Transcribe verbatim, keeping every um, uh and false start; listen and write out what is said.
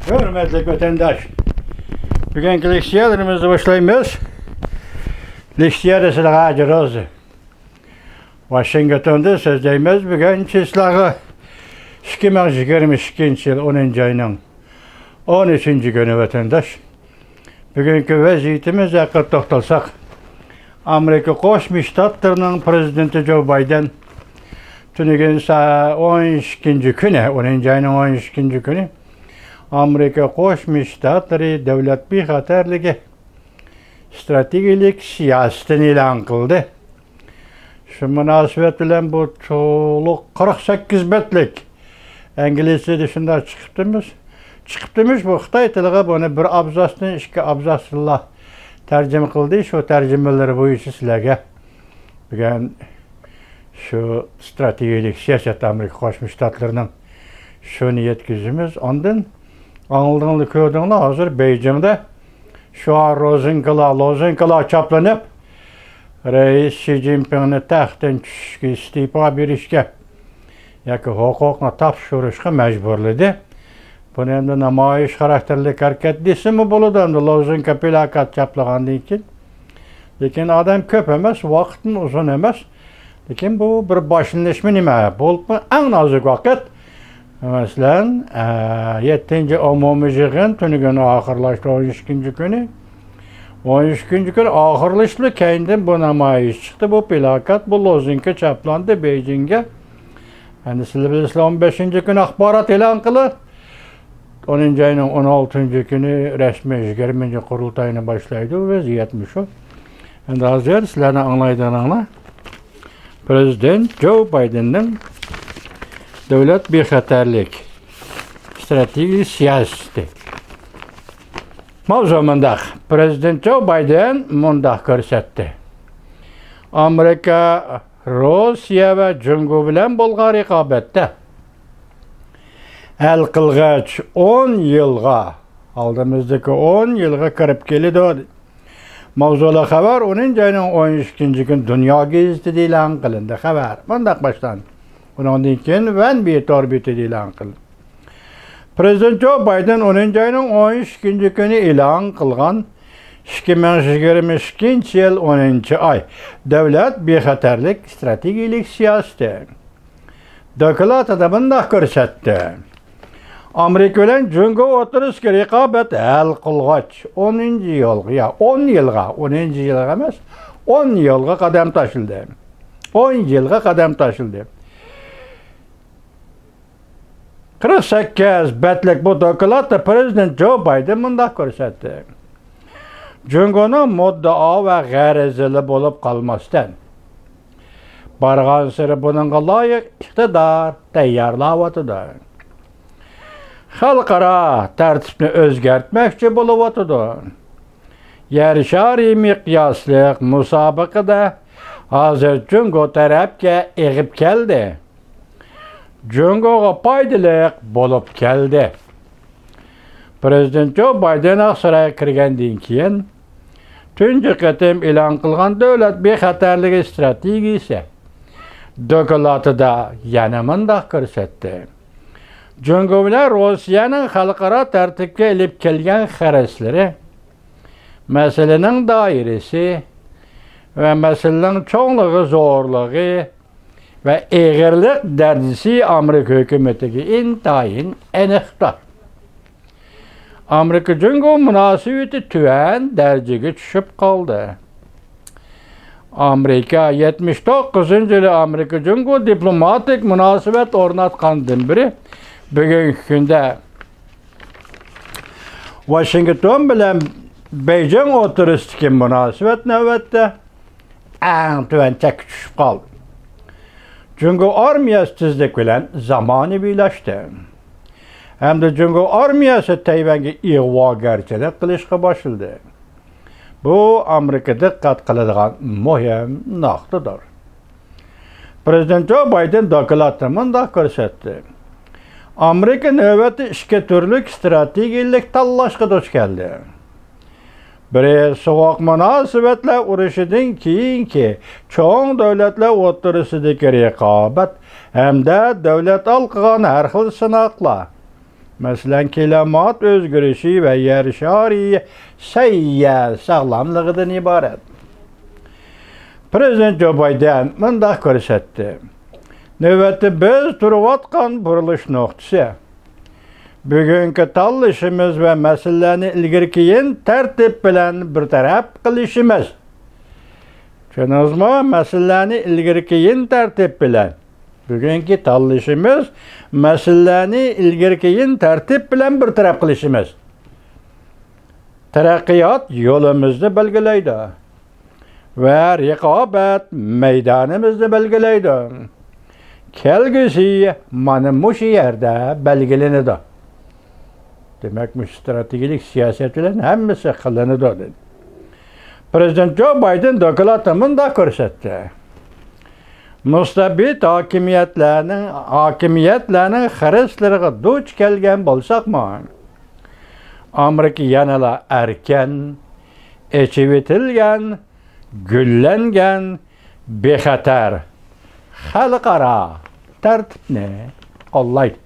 ھۆرمەتلىك ۋەتەنداش، بۈگۈنكى لېكسىيەلىرىمىزنى باشلايمىز. لېكسىيە دېسىلە ھاجى روزى. ۋاشىنگتوندىن سۆزلەيمىز. بۈگۈن چىسلاغا ئىككى مىڭ يىگىرمە ئىككىنچى يىل ئونىنچى ئاينىڭ ئون ئۈچىنچى كۈنى ۋەتەنداش. بۈگۈنكى ۋەزىيىتىمىز ھەققىدە توختالساق، ئامېرىكا قوشما شتاتلىرىنىڭ پرېزىدېنتى جو بايدېن تۈنۈگۈن سا-، ئون ئىككىنچى كۈنى، ئونىنچى ئاينىڭ ئون ئىككىنچى كۈنى ئامېرىكا قوشما شتاتلىرى دۆلەت بىخەتەرلىكى ئىستراتېگىيەلىك سىياسىتىنى ئېلان قىلدى. شۇ مۇناسىۋەت بىلەن بۇ تولۇق قىرىق سەككىز بەتلىك، ئىنگلىزچىدە شۇنداق چىقىپتىمىز. چىقىپتىمىش، بۇ خىتاي تىلىغا بۇنى بىر ئابزاسدىن ئىككى ئابزاسلا تەرجىمە قىلدى. شۇ تەرجىمىلىرى بويىچە سىلەرگە بۈگۈن شۇ ئىستراتېگىيەلىك سىياسەت ئامېرىكا قوشما شتاتلىرىنىڭ شۇنى يەتكۈزىمىز. ئاندىن ئاڭلىدىڭلار، كۆردۈڭلار، ھازىر بېيجىڭدا شوئار، روزىنكىلار، لوزىنكىلار چاپلىنىپ، رەئىس شى جىنپىڭنى تەختتىن چۈشۈشكە، ئىستېپا بېرىشكە ياكى ھوقۇقنى تاپشۇرۇشقا مەجبۇرلىدى. بۇنى ئەمدى نامايىش خاراكتېرلىك ھەرىكەت دېسىمۇ بولىدۇ، ئەمدى لوزىنكا، پىلاكات چاپلىغاندىن كېيىن. لېكىن ئادەم كۆپ ئەمەس، ۋاقىتمۇ ئۇزۇن ئەمەس. لېكىن بۇ بىر باشلىنىشمۇ نېمە؟ بولۇپمۇ ئەڭ نازۇك ۋاقىت. مەسىلەن، ئە، يەتتىنچى ئومۇمىي يىغىن تۈنۈگۈن ئاخىرلاشتى، ئون ئىككىنچى كۈنى. ئون ئىككىنچى كۈنى ئاخىرلىشىپ، كەينىدىن بۇ نامايىش چىقتى، بۇ پىلاكات، بۇ لوزىنكا چاپلاندى بېيجىڭگە. ئەمدى سىلەر بىلىسىلەر، ئون بەشىنچى كۈنى ئاخبارات ئېلان قىلىپ، ئونىنچى ئاينىڭ ئون ئالتىنچى كۈنى رەسمىي يىگىرمىنچى قۇرۇلتاينى باشلايدۇ. ۋەزىيەتمۇ شۇ. ئەمدى ھازىر سىلەرنىڭ ئاڭلايدىغىنىڭلار پرېزىدېنت جو بايدېننىڭ دۆلەت بىخەتەرلىك ئىستراتېگىيە سىياسىتى. ماۋزۇ مۇنداق. پرېزىدېنت جو بايدېن مۇنداق كۆرسەتتى. ئامېرىكا روسىيە ۋە جۇڭگو بىلەن بولغان رىقابەتتە ھەل قىلغاچ ئون يىلغا، ئالدىمىزدىكى ئون يىلغا كىرىپ كېلىدۇ. ماۋزۇلۇق خەۋەر ئونىنچى ئاينىڭ ئون ئىككىنچى كۈنى دۇنيا گېزىتىدە ئېلان قىلىندى. خەۋەر مۇنداق باشلاندى. ئۇنىڭدىن كېيىن ۋەنبى تور بېتىدە ئېلان قىلىندى. پرېزىدېنت جو بايدېن ئونىنچى ئاينىڭ ئون ئىككىنچى كۈنى ئېلان قىلغان ئىككى مىڭ يىگىرمە ئىككىنچى يىل ئونىنچى ئاي دۆلەت بىخەتەرلىك ئىستراتېگىيەلىك سىياسىتى دوكلاتىدا مۇنداق كۆرسەتتى. ئامېرىكا بىلەن جۇڭگو ئوتتۇرىسىدىكى رىقابەت ھەل قىلغاچ ئونىنچى يىلغا، يا، ئون يىلغا، ئونىنچى يىلغا ئەمەس، ئون يىلغا قەدەم تاشلىدى. ئون يىلغا قەدەم تاشلىدى. قىرىق سەككىز بەتلىك بۇ دوكلاتتا پرېزىدېنت جو بايدېن مۇنداق كۆرسەتتى. جۇڭگونىڭ مۇددىئا ۋە غەرىزىلى بولۇپ قالماستىن، بارغانسېرى بۇنىڭغا لايىق ئىقتىدار تەييارلاۋاتىدۇ. خەلقئارا تەرتىپنى ئۆزگەرتمەكچى بولۇۋاتىدۇ. يەر شارى مىقياسلىق مۇسابىقىدە ھازىر جۇڭگو تەرەپكە ئېغىپ كەلدى. جۇڭگوغا پايدىلىق بولۇپ كەلدى. پرېزىدېنت جو بايدېن ئاقسارايغا كىرگەندىن كېيىن، تۇنجى قېتىم ئېلان قىلغان دۆلەت بىخەتەرلىكى ئىستراتېگىيىسى دوكلاتىدا يەنە مۇنداق كۆرسەتتى. جۇڭگو بىلەن روسىيەنىڭ خەلقئارا تەرتىپكە ئېلىپ كەلگەن خىرىسلىرى، مەسىلىنىڭ دائىرىسى ۋە مەسىلىنىڭ چوڭلۇقى، زورلۇقى ۋە ئېغىرلىق دەرىجىسى ئامېرىكا ھۆكۈمىتىگە ئىنتايىن ئېنىقتۇر. ئامېرىكا جۇڭگو مۇناسىۋىتى تۆۋەن دەرىجىگە چۈشۈپ قالدى. ئامېرىكا يەتمىش توققۇزىنچى يىلى ئامېرىكا جۇڭگو دىپلوماتىك مۇناسىۋەت ئورناتقاندىن بېرى بۈگۈنكى كۈندە ۋاشىنگتون بىلەن بېيجىڭ ئوتتۇرىسىدىكى مۇناسىۋەت نۆۋەتتە ئەڭ تۆۋەن چەككە چۈشۈپ قالدى. جۇڭگو ئارمىيەسى تېزلىك بىلەن زامانىۋىلاشتى. ھەمدە جۇڭگو ئارمىيەسى تەيۋەنگە ئىغۋاگەرچىلىك قىلىشقا باشلىدى. بۇ ئامېرىكا دىققەت قىلىدىغان مۇھىم نۇقتىدۇر. پرېزىدېنت جو بايدېن دوكلاتتا مۇنداق كۆرسەتتى. ئامېرىكا نۆۋەتتە ئىككى تۈرلۈك ئىستراتېگىيەلىك تاللاشقا دۇچ كەلدى. بىرى، سوغۇق مۇناسىۋەتلەر ئۇرۇشىدىن كېيىنكى چوڭ دۆلەتلەر ئوتتۇرىسىدىكى رىقابەت ھەمدە دۆلەت ھالقىغان ھەر خىل سىناقلار. مەسىلەن، كىلىمات ئۆزگىرىشى ۋە يەر شارى سەييە ساغلاملىقىدىن ئىبارەت. پىرېزىدېنت جو بايدېن مۇنداق كۆرسەتتى: نۆۋەتتە بىز تۇرۇۋاتقان بۇرۇلۇش نۇقتىسى، بۈگۈنكى تاللىشىمىز ۋە مەسىلىلەرنى ئىلگىرى كېيىن تەرتىپ بىلەن بىر تەرەپ قىلىشىمىز. چۈشەندىڭىزمۇ؟ مەسىلىلەرنى ئىلگىرى كېيىن تەرتىپ بىلەن. بۈگۈنكى تاللىشىمىز، مەسىلىلەرنى ئىلگىرى كېيىن تەرتىپ بىلەن بىر تەرەپ قىلىشىمىز. تەرەققىيات يولىمىزنى بەلگىلەيدۇ ۋە رىقابەت مەيدانىمىزنى بەلگىلەيدۇ. كەلگۈسى مانا مۇشۇ يەردە بەلگىلىنىدۇ. دېمەك، مۇشۇ ئىستراتېگىيەلىك سىياسەت بىلەن ھەممىسى قىلىنىدۇ، دېدى. پىرېزىدېنت جو بايدېن دوكلاتتا مۇنداق كۆرسەتتى: مۇستەبىت ھاكىمىيەتلەرنىڭ، ھاكىمىيەتلەرنىڭ خىرىسلىرىغا دۇچ كەلگەن بولساقمۇ، ئامېرىكا يەنىلا ئەركىن، ئېچىۋېتىلگەن، گۈللەنگەن، بىخەتەر خەلقئارا تەرتىپنى قوللايدۇ.